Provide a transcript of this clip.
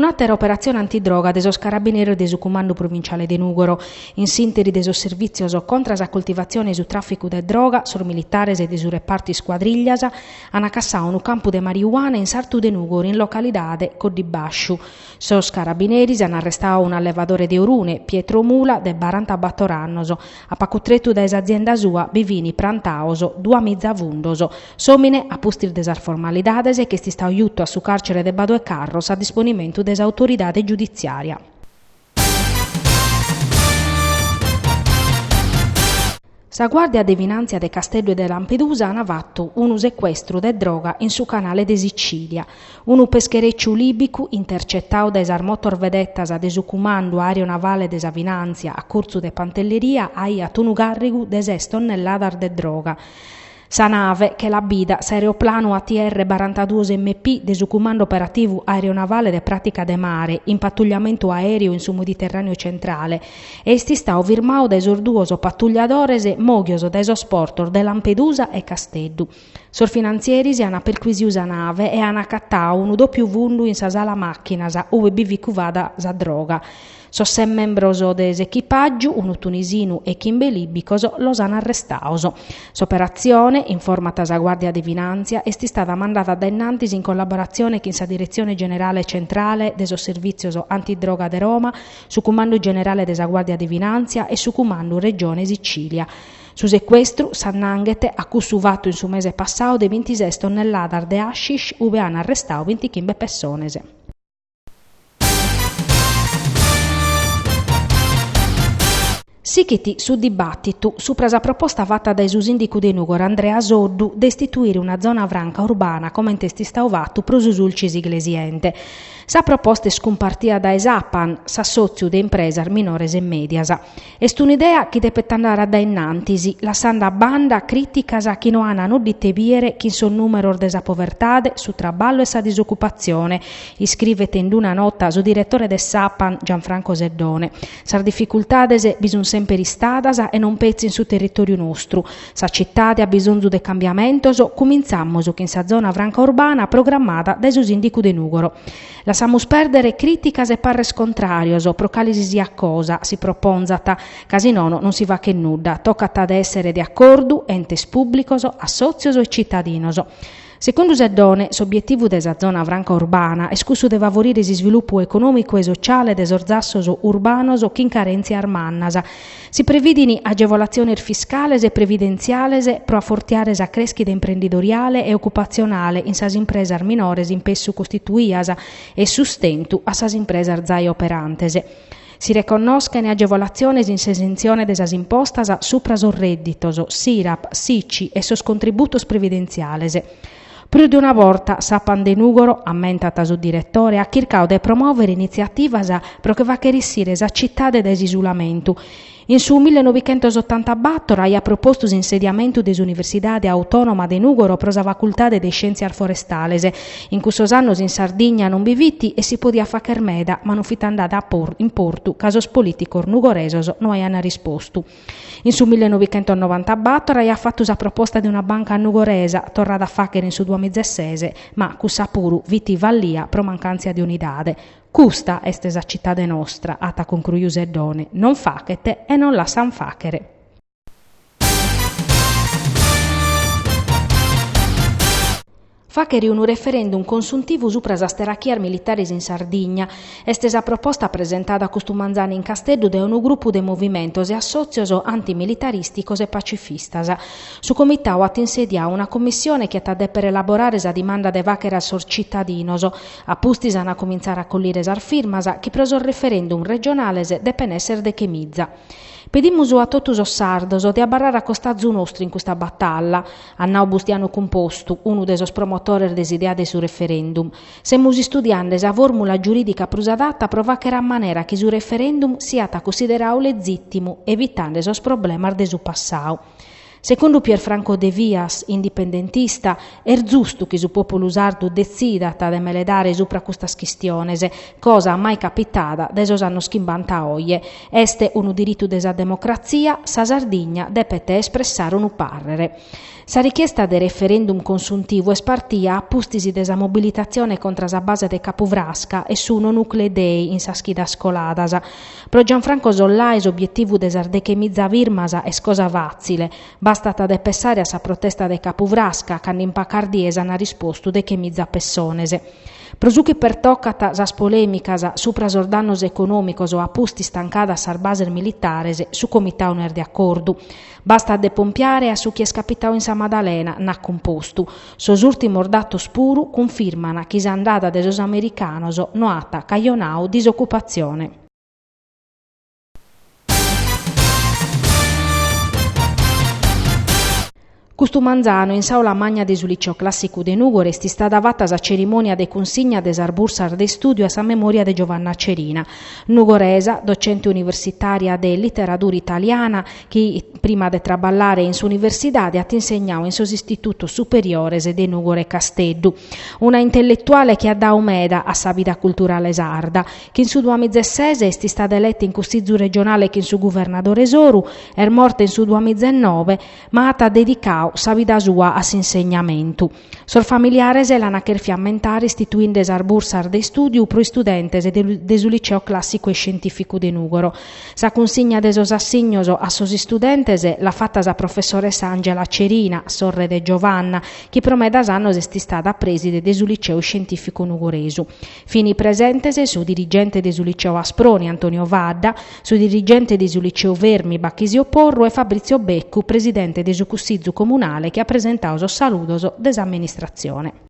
Un'àtera operatzione antidroga de sos carabineris de su Cumandu Provinciale de Nùgoro. In s'ìnteri de sos servìtzios contra sa coltivatzione e su tràficu de droga, sos militares de su repartu Iscuadrìllias ant cassadu unu campu de mariuana in sartu de Nùgoro in localidade Coddibàsciu. Sos carabineris ant arrestadu un'allevadore de Orune, Pietro Mula, de barantabator annos. A pagu tretu dae s'azienda sua bi fint prantados duamiza fundos. S'òmine, a pustis de sas formalidades, ch'est istadu giutu a su càrcere de Badu 'e Carros a disponimentu de s'autoridade giuditziària. Sa Guàrdia de Finàntzia de Casteddu e de Lampedusa ant fatu unu secuestru de droga in su canale de Sicìlia. Unu pescherecciu lìbicu, intercetadu dae sas motorvedetas de su Cumandu Aeronavale de sa Finàntzia a curtzu de Pantelleria, aiat unu càrrigu de ses tonnelladas de droga. Sa nave che l'at bida s'aeroplanu ATR barantaduos MP de su Cumandu Operativu Aeronavale de Pràtica de Mare in patugliamentu aèreu in su Mediterràneu centrale e est istadu firmadu dae sos duos patugliadores mòghios dae sos portos de Lampedusa e Casteddu. Sos finantzieris ant perquisiu sa nave e ant acatadu unu dòpiu fundu in sa sala màchinas ue bi fit cuvada sa droga. Sos ses membros de s'echipàgiu, unu tunisinu e chimbe lìbicos, los ant arrestados. S'operatzione, informat sa Guàrdia de Finàntzia, est istada mandada dae innantis in collaboratzione chin sa Diretzione Generale Centrale de sos Servìtzios Antidroga de Roma, su Cumandu Generale de sa Guàrdia de Finàntzia e su Cumandu Regione Sicìlia. Su secuestru s'annanghet a cussu fatu in su mese passadu de bintises tonnelladas de hashish ue ant arrestadu bintichimbe pessones. Sighit su dibàtitu supra sa proposta fata dae su sìndicu de Nùgoro Andrea Soddu de istituire una zona franca urbana comente est istadu fatu pro su Sulcis Iglesiente. Sa proposta est cumpartia dae s'Apan, s'assòtziu de impresas minores e mèdias. Est un'idea chi depet andare a dae in antis, lassende a banda crìticas chi no ant nudda ite bìere chin sos nùmeros de sa povertade, su traballu e sa disocupatzione, iscrivet in una nota su diretore de s'Apan Gianfranco Seddone. Sas dificultades bi sunt semper istadas e non petzi in su territòriu nostru. Sa citade at bisonzu de cambiamentos, cumintzamus chin sa zona franca urbana programmada dae su sìndicu de Nùgoro. Lassamus pèrdere crìticas e parres contràrios pro cale si siat cosa si proponzat, ca si nono non si faghet nudda. Tocat de èssere de acordu, entes pùblicos, assòtzios e citadinos. Segundu Seddone, s'obietivu de sa zona franca urbana est cussu de favorire s'isvilupu econòmicu e sociale de sos zassos urbanos chin carèntzias mannas. Si previdin agevolatziones fiscales e previdentziales pro afortiare sa crèschida imprendidoriale e ocupatzionale in sas impresas minores in pessu costituias e sustentu a sas impresas zai operantes. Si reconnoschen agevolatziones in s'esentzione de sas impostas supra sos rèdditos, s'Irap, s'Ici e sos contributos previdentziales. Prus de una borta s'Apan de Nùgoro, ammentat su diretore, at chircadu de promòvere initziativas pro che fàghere essire sa citade dae s'isulamentu. In su millenovichentosottantabator aiat propostu s'insediamentu de s'Universidade Autònoma de Nùgoro pro sa Facultade de Iscièntzias Forestales. In cussos annos in Sardigna non bi fit e si podiat fàghere meda, ma non fit andada in portu ca sos polìticos nugoresos no aiant rispostu. In su millenovichentosnovantabator aiat fatu sa proposta de una banca nugoresa, torrada a fàghere in su duamizaeses, ma cussa puru fit fallia pro mancàntzia de unidade. Custa est sa citade nostra, at concruiu Seddone, non faghet e non lassant fàghere. Fàghere unu referendum consuntivu supra sas terachias militares in Sardigna est sa proposta presentada custu manzanu in Casteddu dae unu grupu de movimentos e assòtzios antimilitarìsticos e pacifistas. Su comitadu at insediadu una commissione chi at a dèpere elaborare sa dimanda de fàghere a sos citadinos. A pustis an a comintzare a collire sas firmas chi pro sos referendum regionales depen èssere dechemiza. Pedimus a totu sos sardos de abarrare a costazu nostru in custa batalla, at nau Bustianu Cumpostu, unu de sos promotores de s'idea de su referendum. Semus istudiende sa fòrmula giurìdica prus adata pro fàghere a manera chi su referendum siat cunsideradu lezìtimu, evitende sos problemas de su passadu. Segundu Pierfranco Devias, indipendentista, est zustu chi su pòpulu sardu detzidat de meledare supra custas chistiones, cosa mai capitada dae sos annos chimbanta a oje. Est unu diritu de sa democratzia, sa Sardigna depet espressare unu pàrrere. Sa richiesta de referendum consuntivu est partia a pustis de sa mobilitatzione contra sa base de Capu Frasca e su No Nucle Day in sas chidas coladas. Pro Gianfranco Sollai s'obietivu de sas dechemiza firmas est cosa fàtzile, bastat de pessare a sa protesta de Capu Frasca cando in pacas dies ant rispostu dechemiza pessones. Pro su chi pertocat sas polèmicas supra sos dannos econòmicos a pustis tancadas sas bases militares, su comitadu no est de acordu. Bastat de pompiare a su chi est capitadu in sa Madalena, nat Cumpostu. Sos ùrtimos datos puru cunfirman chi s'andada de sos americanos no at cajonadu disocupatzione. Custu manzanu, in s'Àula Magna de su Liceo Clàssicu de Nùgoro est istada fata sa cerimònia de cunsigna de sas bursas de istùdiu a sa memòria de Giovanna Cerina, nugoresa, docente universitària de literadura italiana chi, prima de traballare in s'universidade, at insegnadu in sos istitutos superiores de Nùgoro e Casteddu. Una intelletuale chi at dadu meda a sa vida culturale sarda, chi in su duamiza e ses est istada eleta in Cussizu regionale chin su guvernadore Soru, est morta in su duamiza e noe, ma at dedicadu sa vida sua a s'insegnamentu. Sos familiares l'ant chèrfiu ammentare istituinde sas bursas de istùdiu pro istudentes de su Liceo Clàssicu e Iscientìficu de Nùgoro. Sa cunsigna de sos assignos a sos istudentes l'at fata sa professoressa Angela Cerina, sorre de Giovanna, chi pro medas annos est istada prèside de su Liceu Iscientìficu Nugoresu. Fini presentes su dirigente de su Liceu Asproni, Antonio Fadda, su dirigente de su Liceu Fermi, Bachisio Porru e Fabrizio Beccu, presidente de su Cussizu Comunale chi at presentadu sos saludos de s'amministratzione.